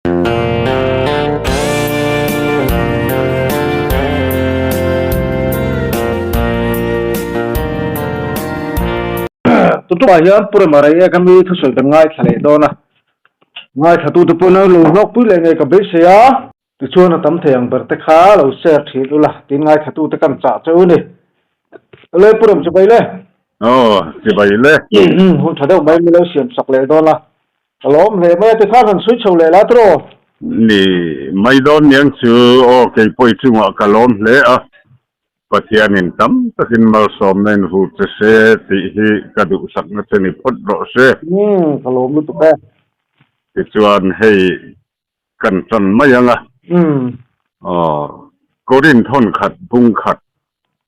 Tutumah hian Pu Rema Reiek a mi thusawi kan ngaithla leh dawn a, ngaithlatute pawhin an lo hlawkpui leh ngei ka beisei a. Tichuan a tam thei ang ber te kha lo share thin ula tiin ngaithlatute kan chah che u ni. Awle Pu Rem chibai le. Aw chibai le. Hun tha deuh mai min lo siam sak leh dawn a. Ka lawm hle mai a tikhan han sawi chho leh la tiraw? Ni mai dawn niang chu aw keipawh i chungah ka lawm hle a, Pathianin tam takin malsawmna in vur che se tih hi ka duhsakna che ni phawt rawh se. Umm ka lawm lutuk e. Tichuan hei Kan tan mai ang a. Aw, Korinth hawn khat bung khat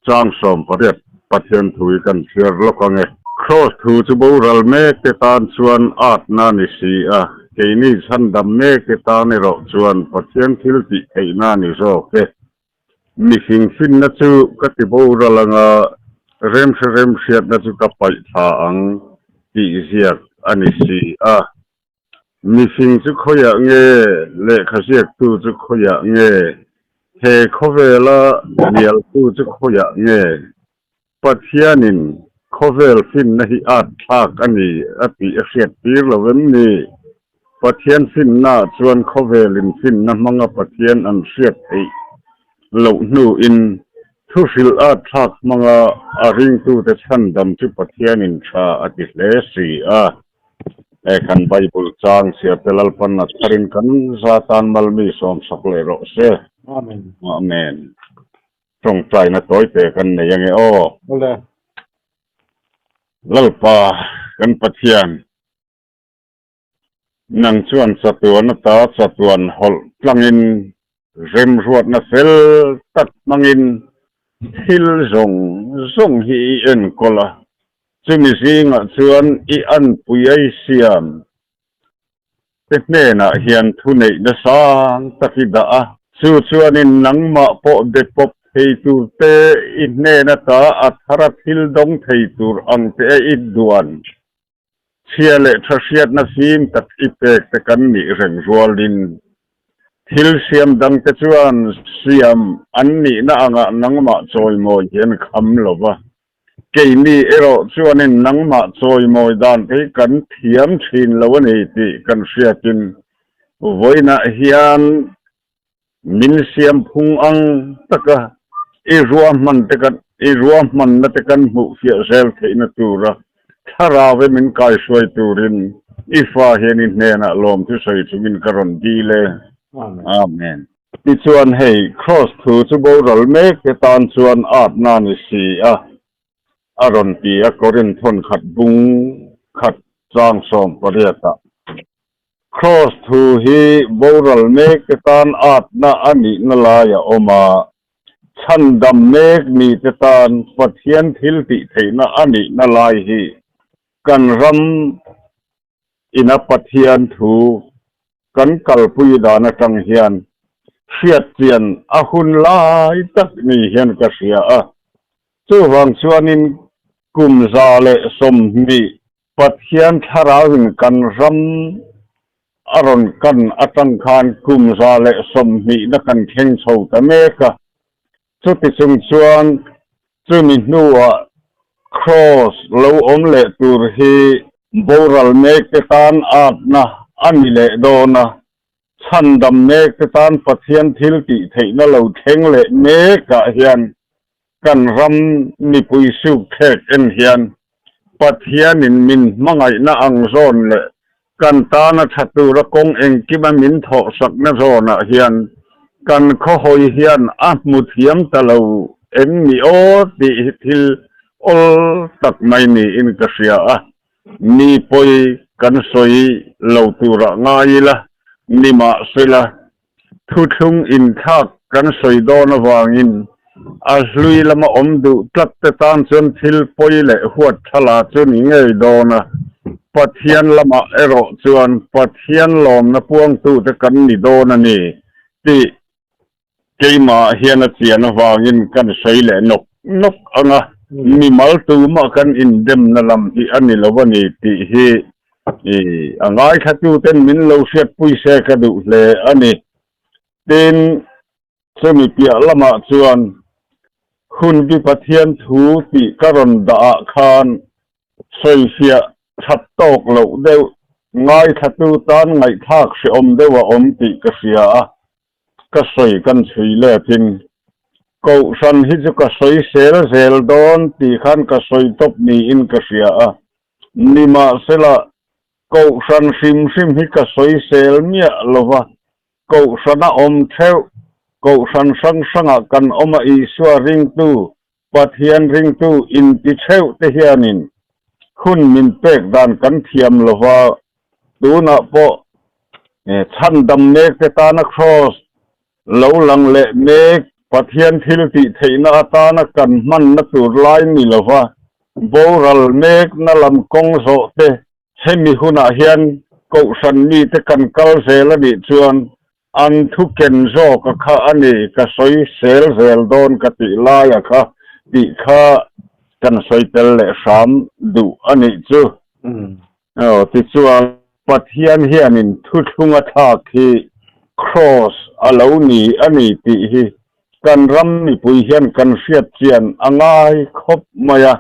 chang 18 Pathian thu hi kan chhiar lawk ang e. Kraws thu chu boral mek te tan chuan atna a ni si a, keini chhandam mek te tan erawh chuan Pathian thil tih theihna a ni zawk e. Mihring finna chu ka ti boral ang a, remhre remhriatna chu ka paih thla ang tih ziak a ni si a. Mihring chu khawiah nge? Lehkha ziaktu chu khawiah nge? He khawvela hnialtu chu khawiah nge? Pathianin khawvel finna hi at thlak a ni a tih a hriattir lo em ni? Pathian finnaah chuan khawvelin finna hmanga Pathian an hriat theih loh hnuin thuhrilh at thlak hmanga a ringtute chhandam chu Pathianin tha a ti hle si a. He kan Bible chang chhiarte Lalpan a tharin kan za tan malmi sawmsak leh rawh se. Amen. Amen. Tawngtaina tawi te kan nei ange aw. Awle. Lalpa kan Pathian, nang chuan chatuan ata chatuan hawlh tlangin remruatna fel tak hmangin thil zawng zawng hi i enkawl a. Chumi zingah chuan i anpui a i siam te hnenah hian thuneihna sang tak i dah a. Chu chuanin nangmah pawh be pawp thei tur te, i hnen ata a thara thil dawng thei tur ang te a i duan chhia leh tha hriatna fim tak i pek te kan nih reng rualin thil siam dangte chuan siam an nihna angah nangmah chawimawi hi an kham lo va. Keini erawh chuanin nangmah chawimawi dan te hi kan thiam thin lo a ni tih kan hriatin vawiinah hian min siam phung ang taka i ruahman te kan i ruahmanna te kan hmuh fiah zel theihna tura thlarau e min kaihruai turin i fa hian i hnenah lawmthu sawi chungin ka rawn dil e. Amen. Tichuan hei Kraws thu chu boral mek te tan chuan atna a ni si a, a rawn ti a Korinth thawn khat bung khat chang 18 ah. Kraws thu hi boral mek te tan atna a nihna lai a awm a, chhandam mek mi te tan Pathian thil tih theihna a nihna lai hi kan ram Ina Pathian thu kan kalpui dan atang hian hriatchian a hun lai tak ni hian ka hria a. Chuvang chuanin kum 120 Pathian thlarauin kan ram a rawn kan atang khan kum 120 na kan thleng chho ta mek a. Chuti chung chuan chumi hnuah Kraws lo awm leh tur hi boral mekte tan atna a ni leh dawn a, chhandam mekte tan Pathian thil tih theihna lo thleng leh mekah hian kan ram mipui suk thlek en hian Pathianin min hmangaihna ang zawn leh kan tana tha tura kawng engkima min thawhsakna zawnah hian kan khawhawi hian a hmu thiam ta lo em ni aw tih hi thil awl tak mai niin ka hria a. Mi pawi kan sawi lo turah ngai ila, nimahsela Thuthlung inthlak kan sawi dawn avangin a hlui lama awm duh tlat te tan chuan thil pawi leh huat thala chu ni ngei dawn a, Pathian lamah erawh chuan Pathian lawmna puangtute kan ni dawn a ni tih keimah hian a chian avangin kan sawi leh nawk nawk ang a, mimal tumah kan indemna lam hi a ni lo a ni tih hi. I a ngaithlatuten min lo hriatpui se ka duh hle a ni. Tin, chumi piah lamah chuan hun bi Pathian thu tih ka rawn dah ah khan sawifiah that tawk loh deuh ngaithlatu tan ngaihthlak hrehawm deuh a awm tih ka hria a, ka sawi kan chhui letin Kohhran hi chu ka sawi sel zel dawn tih khan ka sawi tawp niin ka hria a, nimahsela Kohhran hrim hrim hi ka sawi sel miah lova, Kohhran a awm theuh, Kohhran hrang hrangah kan awm a Isua ringtu, Pathian ringtu inti theuh te hianin hun min pek dan kan thiam lova, tunah pawh chhandam mek te tana Kraws lo lang leh mek Pathian thil tih theihna atana kan hmanna tur lai ni lova boral mekna lam kawng zawh te Hemi hunah hian Kohhran mite kan kal zel a nih chuan an thu ken zawk a kha a ni, ka sawi sel zel dawn ka tih lai a kha tih kha kan sawi tel leh hram duh a nih chu. Aw, tichuan Pathian hianin thuthlung a thlak hi Kraws a lo ni a ni tih hi kan ram mipui hian kan hriat chian a ngai khawp mai a.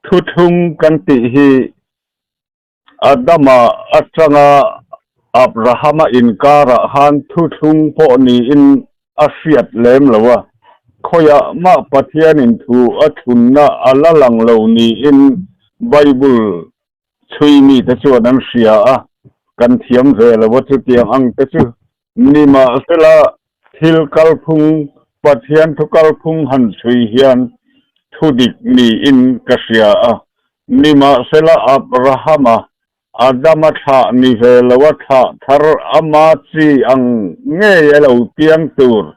Thuthlung kan tih hi Adama atanga Abrahama inkarah khan thuthlung pawh niin a hriat lem lo a, khawiah mah Pathianin thu a thlunna a la lang lo niin Bible chhui mite chuan an hria a, kan thiam ve lo a chutiang ang te chu. Nimahsela, thil kalphung, Pathian thu kalphung han chhui hian thu dik niin ka hria a. Nimahsela, Abrahama, Adama thlah ni ve lo a thlah thar ama chi ang ngei a lo piang tur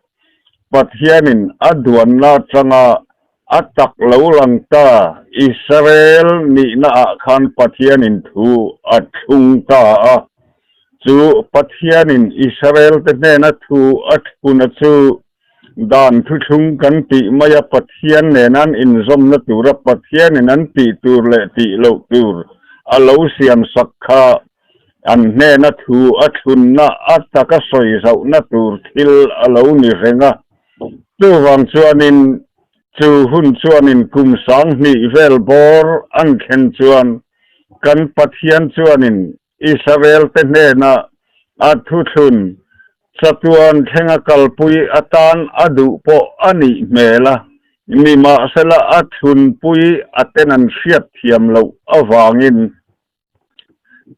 Pathianin a duanna atanga a tak lo lang ta Israel nihna ah khan Pathianin thu a thlung ta a. Chu Pathianin Israel te hnena thu a thluna chu dan thuthlung kan tih mai a, Pathian nena an inzawmna tura Pathianin an tih tur leh tih loh tur a lo siam sak kha an hnena thu a thlunna a taka sawi zauhna tur thil a lo ni reng a. Chuvang chuanin chu hun chuanin kum 2000 vel bawr an thlen chuan kan Pathian chuanin Israel te hnena a thuthlun chatuan thlenga kalpui atan a duh pawh a nih hmel a, nimahsela a thlunpui a ten an hriat thiam loh avangin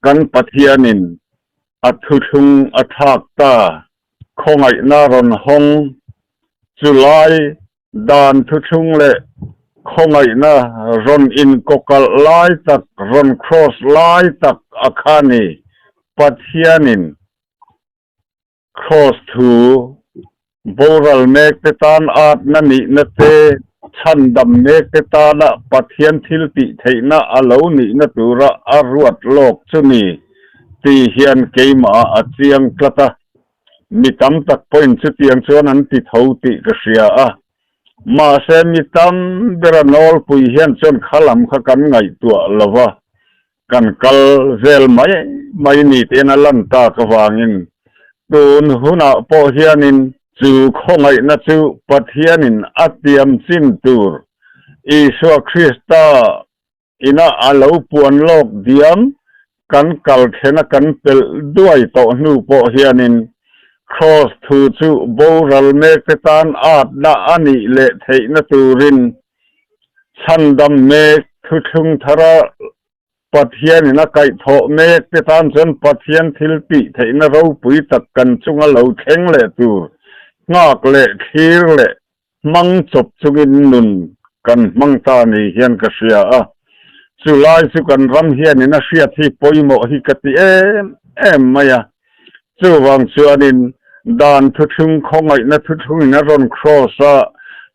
kan Pathianin a thuthlung a thlak ta, khawngaihna rawn hawng chulai Dan thuthlung leh khawngaihna rawn inkawkalh lai tak, rawn cross lai tak a kha ni. Pathianin cross thu boral mek te tan atna nihna te, chhandam mek te tana Pathian thil tih theihna a lo nihna tura a ruat lawk chu ni tih hian keimah a chiang tlat a. Mi tam tak pawhin chutiang chuan an ti tho tih ka hria a, mahse mi tam bera nawlpui hian chuan kha lam kha kan ngaihtuah lo va, kan kal vel mai mai ni tiin a lan tak avangin tun hunah pawh hianin chu khawngaihna chu Pathianin a tiam chin tur Isua Krista Ina a lo puan lawk diam kan kal thlena kan pelh duai tawh hnu pawh hianin Kraws thu chu boral mekte tan atna a nih leh theihna turin chhandam mek thuthlung thara Pathianin a kaihthawh mekte tan chuan Pathian thil tih theihna ropui tak kan chunga lo thleng leh tur nghak leh thlir leh Hmang chawp chungin nun kan hmang ta ni hian ka hria a, chu lai chu kan ram hianin a hriat hi pawimawh hi ka ti em em mai a. Chuvang chuanin dan thuthlung khawngaihna thuthlungin a rawn cross a,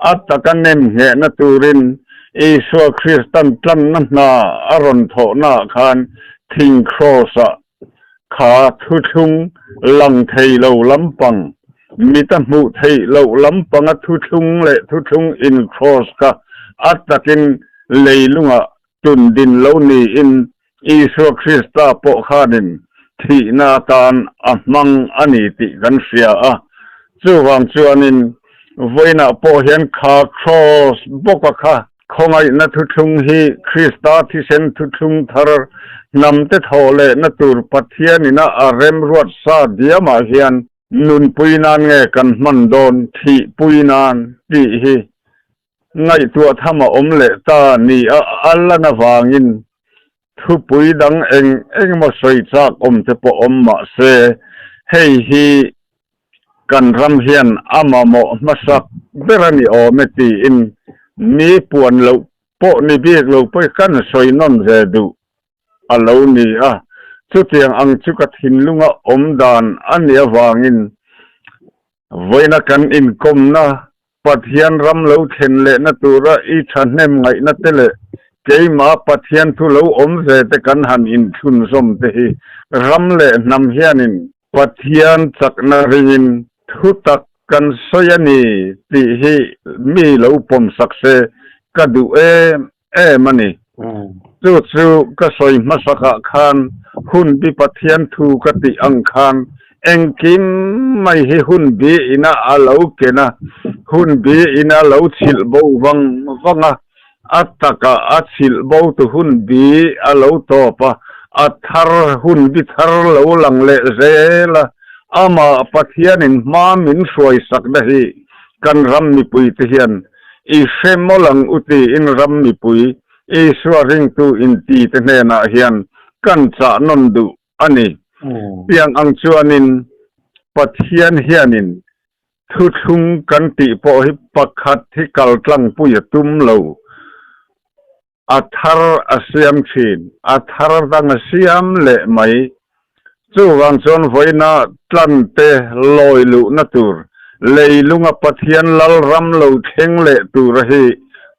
a taka nem nghehna turin Isua Kristan tlanna hna a rawn thawhnaah khan thing cross-ah Kha thuthlung lang thei lo lampang, mita hmuh theih loh lampanga thuthlung leh thuthlung in-cross kha a takin leilungah tun din lo niin. Isua Krista pawh khanin thihna atan a hmang a ni tih kan hria a. Chuvang chuanin vawiinah pawh hian kha Kraws bawka kha khawngaihna thuthlung hi Krista thisen thuthlung thar hnamte thawh lehna tur Pathianina a remruat sa diamah hian nunpui nan nge kan hman dawn thihpui nan tih hi ngaihtuah tham a awm leh ta ni a a lan avangin thupui dang eng engemaw sawi chak awm te pawh awm mah se hei hi kan ram hian a mamawh hmasak ber a ni awm e tiin mi puan loh pawh ni bik lo pawh kan sawi nawn ve duh a lo ni a, chutiang ang chu ka thinlunga awm dan a nih avangin vawiina kan inkawmna Pathian ram lo thlen lehna tura i thahnem ngaihna te leh keimah Pathian thu lo awm ve te kan han inthlunzawm te hi ram leh hnam hianin Pathian chakna ringin thu tak kan sawi a ni tih hi mi lo pawmsak se ka duh em em a ni. Chu chu ka sawi hmasakah khan hun bi Pathian thu ka tih ang khan engkim mai hi hun bi ina a lo ken a, hun bi ina lo chhilh bo vang vang a, a takah a chhilh bo tu hun bi a lo tawp a, a thar hun bi thar lo lang leh zel a, amah Pathianin hma min hruaisakna hi kan ram mipuite hian I hre mawlh ang u tiin ram mipui Isua ringtu inti te hnenah hian kan chah nawn duh a ni. Piang ang chuanin Pathian hianin thuthlung kan tih pawh hi pakhat hi kal tlangpui a tum lo. A thar a siam thin, a thar dang a siam leh mai. Chuvang chuan vawiina tlante lawi luhna tur, leilunga Pathian lal ram lo thleng leh tura hi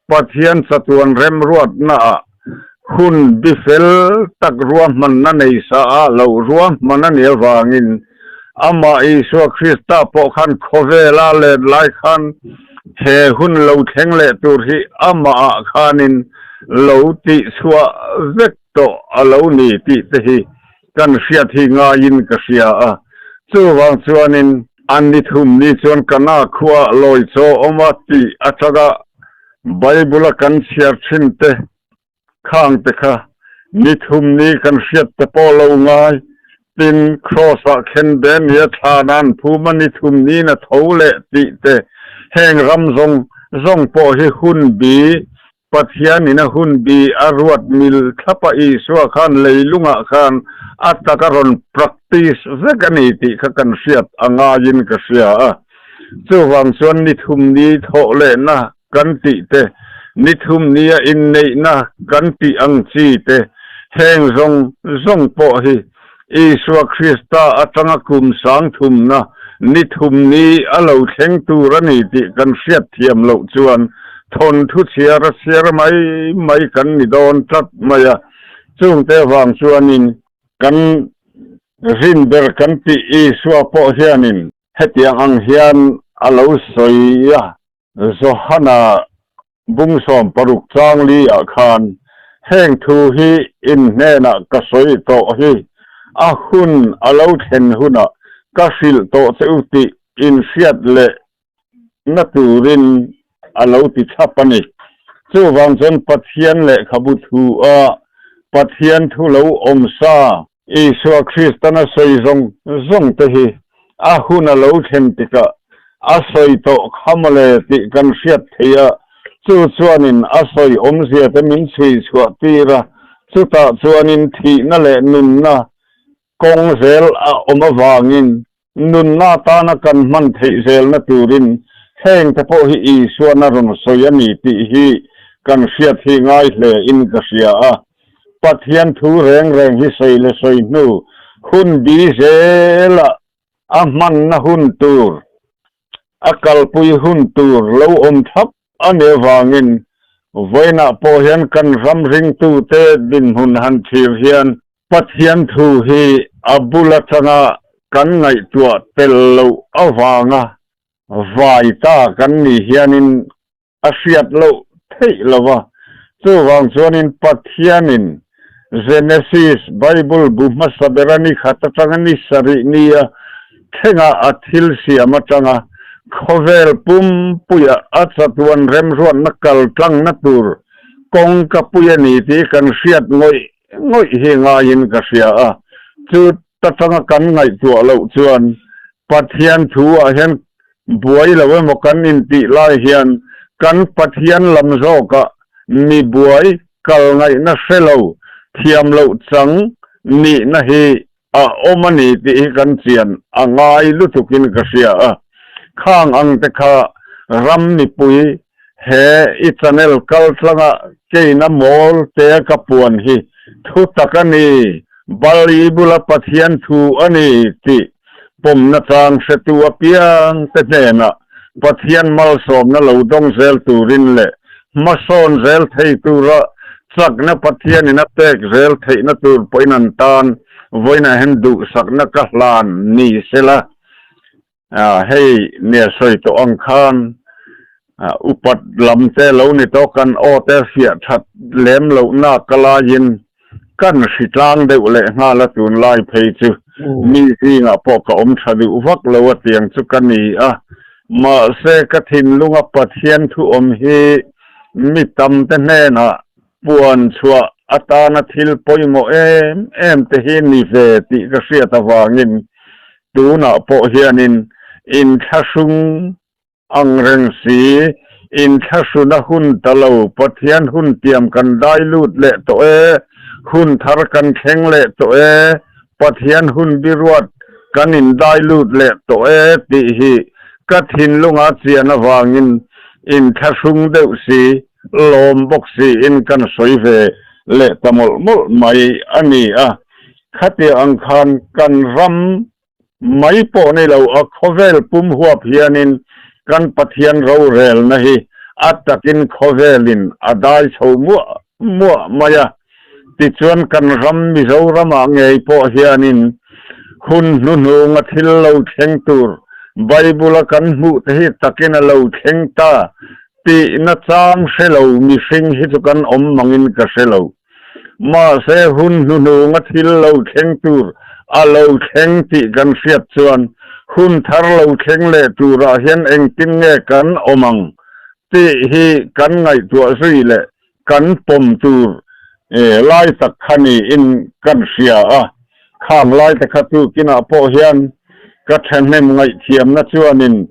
Pathian chatuan remruatnaah hun bi fel tak ruahmanna nei sa a lo ruahman a nih avangin amah Isua Krista pawh khan khawvela let lai khan he hun lo thleng leh tur hi amahah khanin lo tihchhuah vek tawh a lo ni tih te hi kan hriat hi ngaiin ka hria a. Chuvang chuanin an ni thum ni chuan Kana khua lawi chaw awm a tih atanga Bible-a kan chhiar thin te khang te kha ni thum ni kan hriat te pawh lo ngai. Tin, Kraws-ah khen be nia thlan an phum a ni thum niin a tho leh tih te heng ram zawng zawng pawh hi hun bi Pathianin a hun bi a ruat mil thlap a Isua khan leilungah khan a tak a rawn practice vek a ni tih kha kan hriat a ngaiin ka hria a. Chuvang chuan ni thum ni thawh lehna kan tih te, ni thum nia inneihna kan tih ang chi te, heng zawng zawng pawh hi Isua Krista atanga kum sang thumna ni thum ni a lo thleng tur a ni tih kan hriat thiam loh chuan thawnthu chhiar a chhiar mai mai kan ni dawn tlat mai a. Chungte avang chuanin kan rin ber kan tih Isua pawh hianin hetiang ang hian a lo sawi a. Johana Bung 16 chang li ah khan heng thu hi in hnenah ka sawi tawh hi, a hun a lo thlen hunah ka hrilh tawh che u tih in hriat leh na turin a lo ti thlap a ni. Chuvang chuan Pathian lehkhabu thu a Pathian thu lo awm sa Isua Kristan a sawi zawng zawng te hi a hun a lo thlen tikah a sawi tawh kha mawle tih kan hriat theih a, chu chuanin a sawi awmzia te min chhui chhuah tir a, chutah chuanin thihna leh nunna kawng zel a awm avangin nunna atana kan hman theih zelna turin heng te pawh hi Isuan a rawn sawi a ni tih hi kan hriat hi ngai hle in ka hria a. Pathian thu reng reng hi sawi leh sawi hnu hun bi zela a hmanna hun tur, a kalpui hun tur lo awm thlap a nih avangin vawiinah pawh hian kan ram ringtute dinhmun han thlir hian Pathian thu hi a bul atanga kan ngaihtuah tel loh avanga vai ta kan nih hianin a hriat loh theih lo va, chuvang chuanin Pathianin. Genesis, Bible bu hmasa bera ni khat atanga ni sarih nia thlenga a thil siam atanga khawvel pumpuia a chatuan remruatna kal tlangna tur kawngka pui a ni tih kan hriat ngawih ngawih hi ngaiin ka hria a. Chu ta tanga kan ngaihtuah loh chuan Pathian thu ah hian buai lo emaw kan intih lai hian kan Pathian lam zawkah mi buai kal ngaihna hre lo, thiam loh chang nihna hi a awm a ni tih hi kan chian a ngai lutukin ka hria a. Khang ang te kha ram mipui he i channel kal tlanga keina mawl tea ka puan hi thu tak a ni, Bali bula Pathian thu a ni tih pawmna chang hretu apiang te hnenah Pathian malsawmna lo dawng zel turin leh hmasawn zel thei tura chakna Pathianin a pek zel theihna tur pawhin an tan vawiinah hian duhsakna ka hlan ni sela. Hei nia sawi tawh ang khan upat lam te lo ni tawh kan aw te fiah that lem lohna ka laiin kan hri tlang deuh leh nghal a tunlai phei chu mi zingah pawh ka awm tha duh vak lo a tiang chu ka ni a mahse ka thinlunga Pathian thu awm hi mi tam te hnenah puan chhuah atana thil pawimawh em em te hi ni ve tih ka hriat avangin tunah pawh hianin inthlahrung ang reng si, inthlahruna hun ta lo, Pathian hun tiam kan dai lut leh tawh e, hun thar kan thleng leh tawh e, Pathian hun biruat kan indai lut leh tawh e tih hi ka thinlunga chian avangin inthlahrung deuh si, lawm bawk siin kan sawi ve leh ta mawlh mawlh mai a ni a. Khatia ang khan kan ram mai pawh ni lo, a khawvel pum huap hianin kan Pathian rorelna hi a takin khawvelin a dai chho muah muah mai a. Tichuan kan ram Mizoramah ngei pawh hianin hun hnuhnunga thil lo thleng tur Bible-a kan hmuh te hi takin a lo thleng ta tihna chang hre lo mihring hi chu kan awm mangin ka hre lo. Mahse hun hnuhnunga thil lo thleng tur a lo thleng tih kan hriat chuan hun thar lo thleng leh turah hian engtin nge kan awm ang tih hi kan ngaihtuah zui leh kan pawm tur lai tak kha niin kan hria a. Khang lai te kha tukinah pawh hian ka thahnem ngaihthiamna chuanin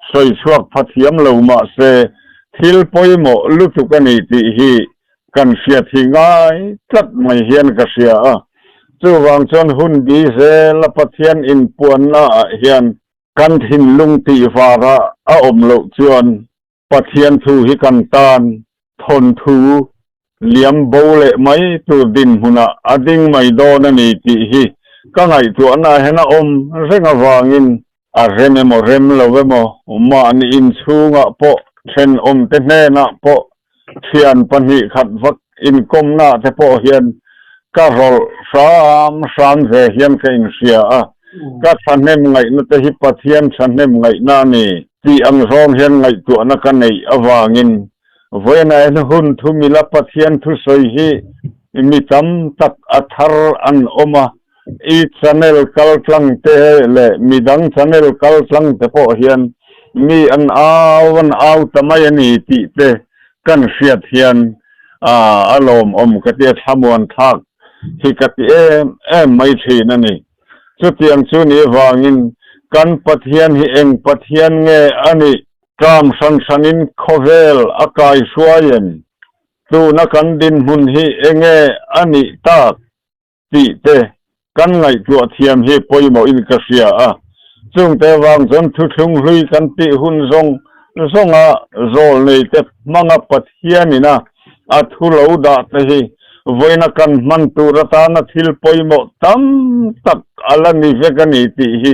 sawi chhuak pha thiam lo mahse thil pawimawh lutuk a ni tih hi kan hriat hi ngai tlat mai hian ka hria a. Chuvang chuan hun bi zela Pathian inpuanna ah hian kan thinlung tih vara a awm loh chuan Pathian thu hi kan tan thawnthu liam bo leh mai tur dinhmunah a ding mai dawn a ni tih hi ka ngaihtuahna hian a awm reng avangin a rem emaw rem lo emaw mahni inchhungah pawh thenawmte hnenah pawh thian pahnih khat vak inkawmna te pawh hian ka rawlh hram hram ve hian ka inhria a, ka thahnem ngaihna te hi Pathian thahnem ngaihna a ni tih ang zawng hian ngaihtuahna ka neih avangin vawiinah hian hun thu mila Pathian thusawi hi mi tam tak a thar an awm a, I channel kal tlang te leh midang channel kal tlang te pawh hian mi an au an au ta mai a ni tih te kan hriat hian a lawmawm ka ti a, thlamuan thlak hi ka ti em em mai thin a ni. Chutiang chu ni vangin kan Pathian hi eng Pathian nge a nih? Tram hran hranin khawvel a kaihruai em? Tuna kan dinhmun hi enge a nih tak? tih te kan ngaihtuah thiam hi pawimawhin ka hria a. Chungte vang chuan thuthlung hlui kan tih hun zawng zawnga zawl nei te hmanga Pathianina a thu lo dah te hi vawiina kan hman tur atana thil pawimawh tam tak a la ni vek a ni tih hi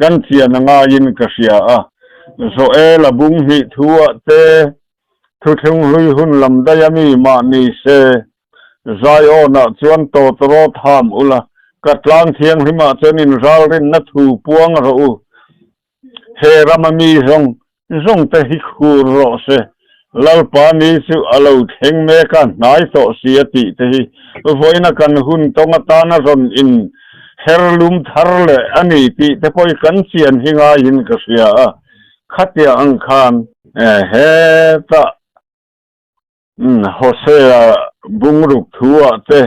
kan chian a ngaiin ka hria a. Joela bung hnih thu ah te thuthlung hlui hun lam daih a mi mah ni se Zion-ah chuan tawtawrawt ham ula, ka tlang thianghlimah chuan inralrinna thu puang rawh u. He rama mi zawng zawngte hi khur rawh se. Lalpa ni chu a lo thleng mek a, hnai tawh si a tih te hi vawiina kan hun tawng atana rawn in her lum thar leh a ni tih te pawh hi kan chian hi ngaiin ka hria a, khatia ang khan hetah Hosea bungruk thu ah te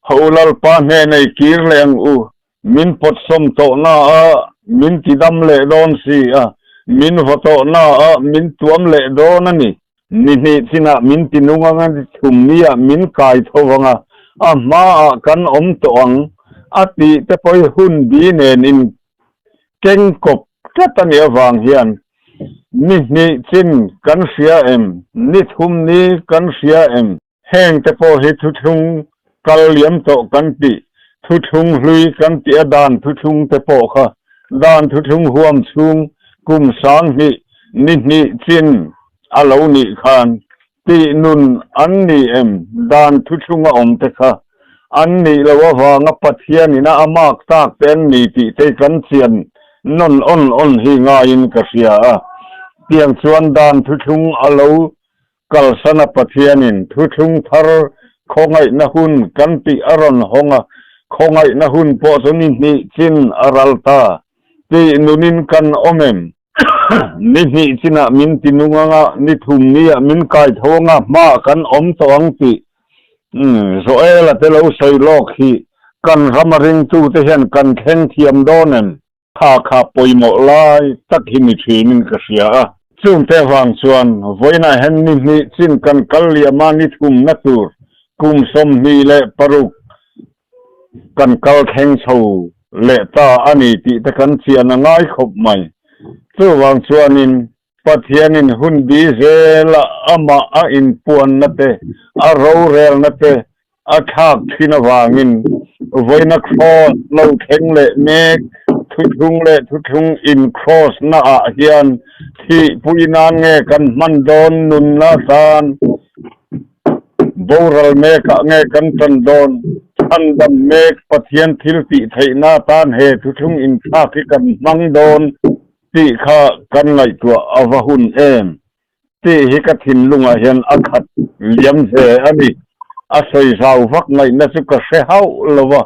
ho Lalpa hnenei kir leh ang u, min pawtsawm tawh na a min tidam leh dawn si a, min vaw tawh na a min tuam leh dawn a ni. Ni hnih chinah min tinung anga ni thum ni ah min kai tho vang a, a hma ah kan awm tawh ang a tih te pawh hi hun bi nen in keng kawp tlat a nih avang hian ni hnih chin kan hria em, ni thum ni kan hria em? Heng te pawh hi thuthlung kal liam tawh kan tih, thuthlung hlui kan tih a dan thuthlung te pawh kha dan thuthlung huam chhung kum 2000 ni hnih chin a lo nih khan Tih nun an ni em? Dan thuthlung a awm te kha an nih loh avanga Pathian ina a mark tak te an ni tih te kan chian nawn awn awn hi ngaiin ka hria a. Tiang chuan dan thuthlung a lo kalsan a Pathianin thuthlung thar khawngaihna hun kan tih a rawn hawng a, khawngaihna hun pawh chu ni hnih chin a ral ta tih nunin kan awm em? Ni hnih chinah min ti nung anga, ni thum niah min kai tho anga hmaah kan awm tawh ang tih Joel-a te lo sawi lawk hi kan rama ringtute hian kan thleng thiam dawn em? Tha kha pawimawh lai tak hi ni thinin ka hria a. Chungte avang chuan vawiinah hian ni hnih chin kan kal liama ni thumna tur kum 26 kan kal thleng chho leh ta a ni tih te kan chian a ngai khawp mai. Chuvang chuanin Pathianin hun bi zela amah a inpuanna te, a rorelna te a thlak thin avangin vawiina cross lo thleng leh mek thuthlung leh thuthlung in cross na ah hian thihpui nan nge kan hman dawn nunna tan Boral mekah nge kan tan dawn? Chhandam mek Pathian thil tih theihna atan he thuthlung inthlak hi kan hmang dawn tih kha kan ngaihtuah a va hun em? Tih hi ka thinlungah hian a khat liam ve a ni. A sawi zau vak ngaihna chu ka hre hauh lo va,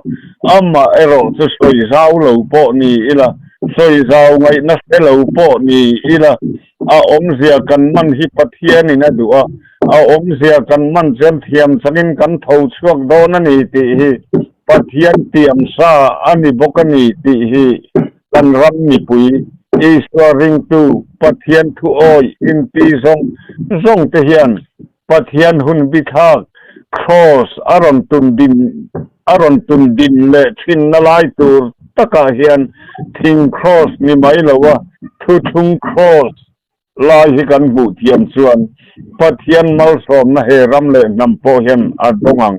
amah erawh chu sawi zau lo pawh ni ila, sawi zau ngaihna hre lo pawh ni ila, A awmzia kan man hi Pathianin a duh a, a awmzia kan man chuan thiam changin kan tho chhuak dawn a ni tih hi Pathian tiamsa a ni bawk a ni tih hi kan ram mipui, Isua ringtu, Pathian thu awih inti zawng zawng te hian Pathian hun bithlak, Cross, a rawn tun din a rawn tun din leh thinna lai tur takah hian thing cross ni mai lo a, thuthlung cross lai hi kan hmuh thiam chuan Pathian malsawmna he ram leh hnam pawh hian a dawng ang.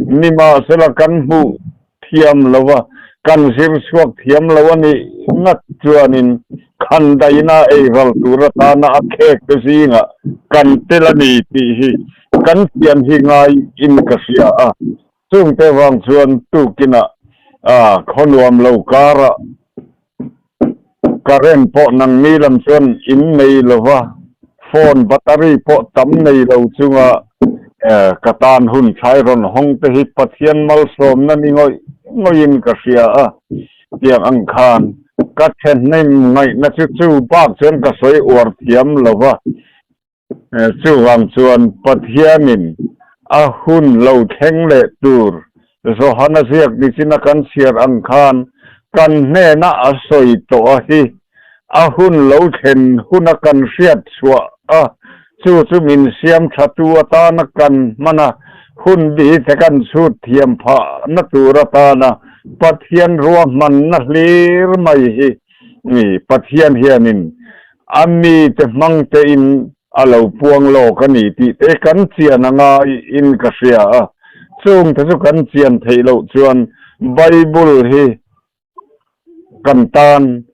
Nimahsela kan hmuh thiam lo a, kan zir chhuak thiam lo a nih ngat chuanin khandaina ei ral tur atana a khek te zingah kan tel a ni tih hi kan thiam hi ngai in ka hria a. Chungte vang chuan tukinah khaw nuam lo karah current pawh nangni lam chuan in nei lo va, phone battery pawh tam nei lo chunga ka tan hun thlai rawn hawng te hi Pathian malsawmna ni ngawih ngawihin ka hria a, tiang ang khan ka thehnem ngaihna chu chu bak chuan ka sawi uar thiam lo va. Chuvang chuan Pathianin a hun lo thleng leh tur Johana ziak nichina kan chhiar ang khan kan hnena a sawi tawh a hi a hun lo thlen huna kan hriat chhuah a, chu chu min siam thatu atana kan hman a, hun bi te kan chhut thiam phahna tur atana Pathian ruahmanna hlir mai hi Pathian hianin A mite hmang tein a lo puang lawk a ni tih te kan chian a ngaiin ka hria a. Chungte chu kan chian theih loh chuan Bible hi kan tan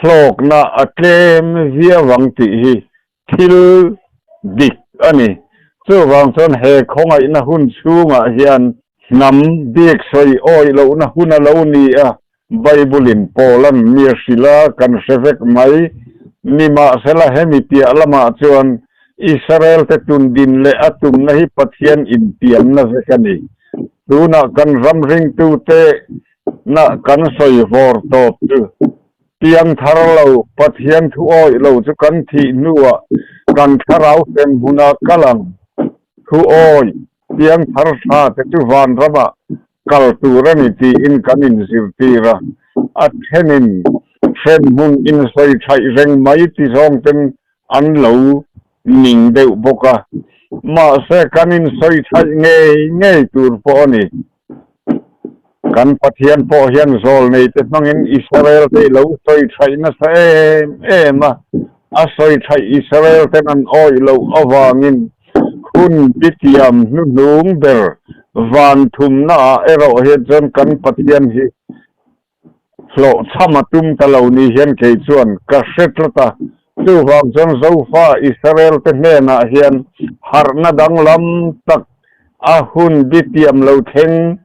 hlawkna a tlem viau ang tih hi thil dik a ni. Chuvang chuan he khawngaihna hun chhungah hian hnam bik sawi awih lohna hun a lo ni a, Bible-in Paul-a'n mi a hrilh a, kan hre vek mai. Nimahsela hemi piah lamah chuan Israel te tun din leh a tumna hi Pathian inpianna vek a ni. Tunah kan ram ringtute na kan sawi vawr tawp chu piang thar lo, Pathian thu awih lo chu kan thih hnuah kan thlarau hrem hmunah kal ang. Thu awih, piang thar tha te chu vanramah kal tur a ni tiin kan inzirtir a, a thenin hrem hmun insawi thaih reng mai ti zawng ten an lo ning deuh bawk a, mahse kan insawi thaih ngei ngei tur pawh a ni. Kan Pathian pawh hian zawlnei te hmangin Israel te i lo sawi thaih nasa em em a, a sawi thaih Israel ten an awih loh avangin hun bitiam hnuhnung ber van thumna ah erawh hian chuan kan Pathian hi Hlawhchham a tum ta lo ni hian kei chuan ka hre tlat a, chuvang chuan Zofa Israel te hnenah hian harhna danglam tak a hun bitiam lo thleng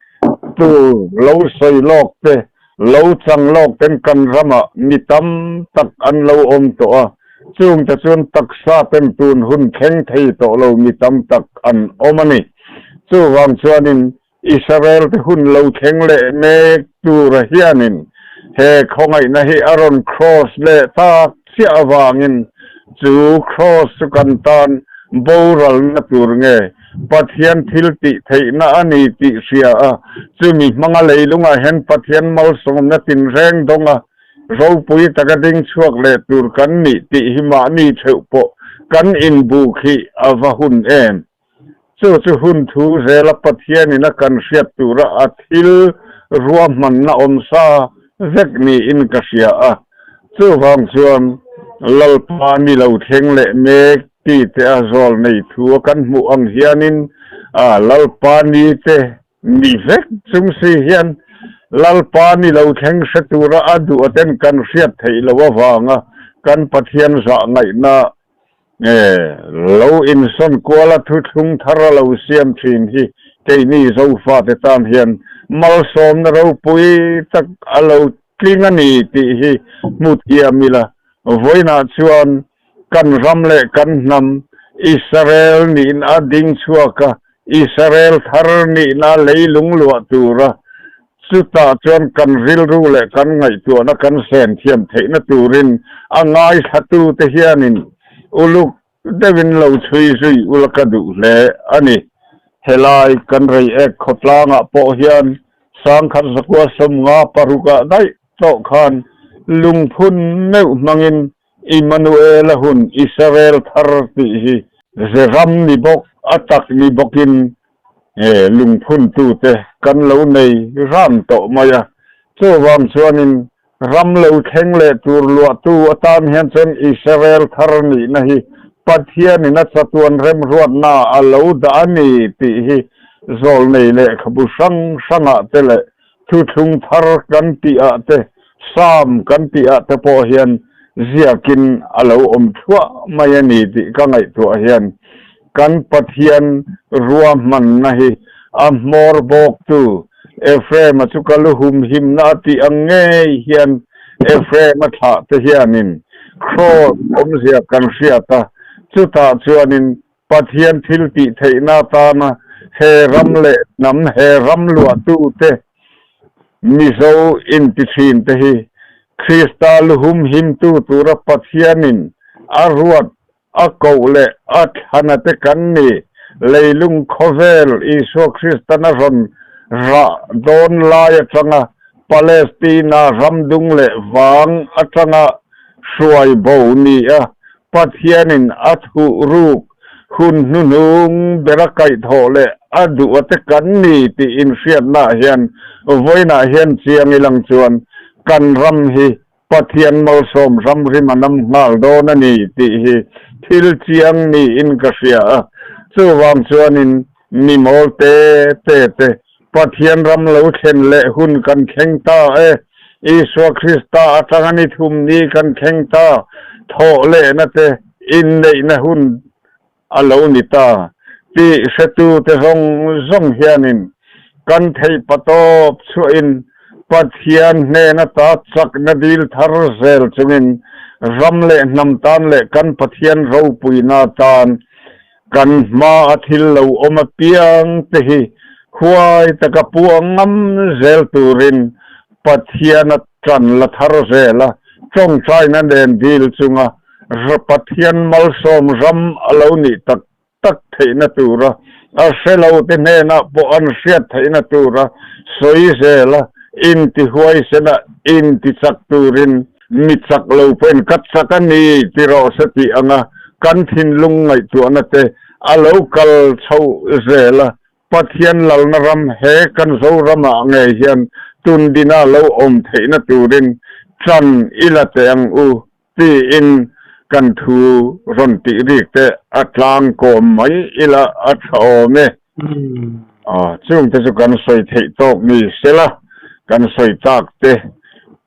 tur lo sawi lawk te, lo chang lawk ten kan ramah mi tam tak an lo awm tawh a, chungte chuan taksa ten tun hun thleng thei tawh lo mi tam tak an awm a ni. Chuvang chuanin Israel te hun lo thleng leh mek tura hianin he khawngaihna hi a rawn cross leh tak chiah avangin chu cross chu kan tan boralna tur nge Pathian thil tih theihna a ni tih hria a, chumi hmanga leilungah hian Pathian malsawmna tinreng dawnga ropui taka ding chhuak leh tur kan nih tih hi mahni theuh pawh kan inbuk hi a va hun em. Chu chu hun thu zela Pathianin a kan hriat tura a thil ruahmanna awmsa vek niin ka hria a. Chuvang chuan Lalpa ni lo thleng leh mek ti te a zawl nei thu a kan hmuh ang hianin a Lalpa ni te ni vek chung si hian Lalpa ni lo thleng hre tura a duh aten kan hriat theih loh avanga kan Pathian zah ngaihna Nge, lo insawn kual a thuthlung thar a lo siam thin hi keini Zofate tan hian malsawmna ropui tak a lo tling a ni tih hi hmu thiam ila. Vawiinah chuan kan ram leh kan hnam Israel niin a ding chhuak a, Israel thar nihna leilung luah tura chutah chuan kan rilru leh kan ngaihtuahna kan sen thiam theihna turin a ngaithlatute hianin uluk deuhin lo chhui zui ula ka duh hle a ni. Helai kan Reiek khawtlangah pawh hian sangkhat zakua 56 ah daih tawh khan lungphun meuh hmangin Immanuela hun Israel thar tih hi ze ram ni bawk, a tak ni bawkin lungphuntute kan lo nei ram tawh mai a. Chuvang chuanin ram lo thleng leh tur luahtu atan hian chuan Israel thar nihna hi Pathianin a chatuan remruatna a lo dah a ni tih hi zawlnei lehkhabu hrang hrangah te leh Thuthlung thar kan tih ah te, Psalm kan tih ah te pawh hian ziakin a lo awm thluah mai a ni tih ka ngaihtuah hian kan Pathian ruahmanna hi a hmawr bawktu Ephraim-a chu ka lu humhimna a tih ang ngei hian Ephraim-a thlah te hianin Cross awmzia kan hriat a, chutah chuanin Pathian thil tih theihna atana he ram leh hnam, he ram luahtute, Mizo inti thinte hi Krista luhumhimtu tura Pathianin a ruat, a koh leh a thlanate kan ni. Leilung khawvel Isua Kristan a rawn rah dawn lai atanga Palestina ramdung leh vang atanga hruai bo ni a Pathianin a thuh ruk hun hnuhnung bera kaihthawh leh a duh ate kan ni tih inhriatnaah hian vawiinah hian chiang ilang chuan kan ram hi Pathian malsawm ramrim a nam nghal dawn a ni tih hi thil chiang niin ka hria a. Chuvang chuanin mi mawl te te te Pathian ram lo thlen leh hun kan thleng ta e. Isua Krista atanga ni thum ni kan thleng ta. Thawh lehna te inneihna hun a lo ni ta tih hretute zawng zawng hianin kan theih patawp chhuahin Pathian hnen ata chakna dil thar zel chungin ram leh hnam tan leh kan Pathian ropuina tan. Kan hma a thil lo awm apiang te hi huai taka puang ngam zel turin Pathian a tan la thar zel a, tawngtaina nen dil chunga Pathian malsawm ram a lo nih tak tak theihna tura a hre lo te hnenah pawh an hriat theihna tura sawi zel a, intihuaisen a, intichak turin mi chak lo pawhin ka chak a ni ti rawh se tih anga kan thinlung ngaihtuahna te a lo kal chhoh zel a, Pathian lalna ram he kan Zoramah ngei hian tundina lo awm theihna turin chan i la teh ang u tiin kan thu rawn tih rik te a tlang kawm mai ila a tha awm e. Chungte chu kan sawi theih tawk ni sela kan sawi tak te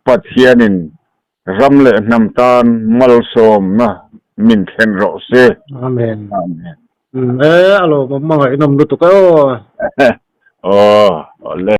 Pathianin ram leh hnam tan malsawmna min thlen rawh se. Amen. E a lawmawm a ngaihnawm lutuk e aw. Aw, awle.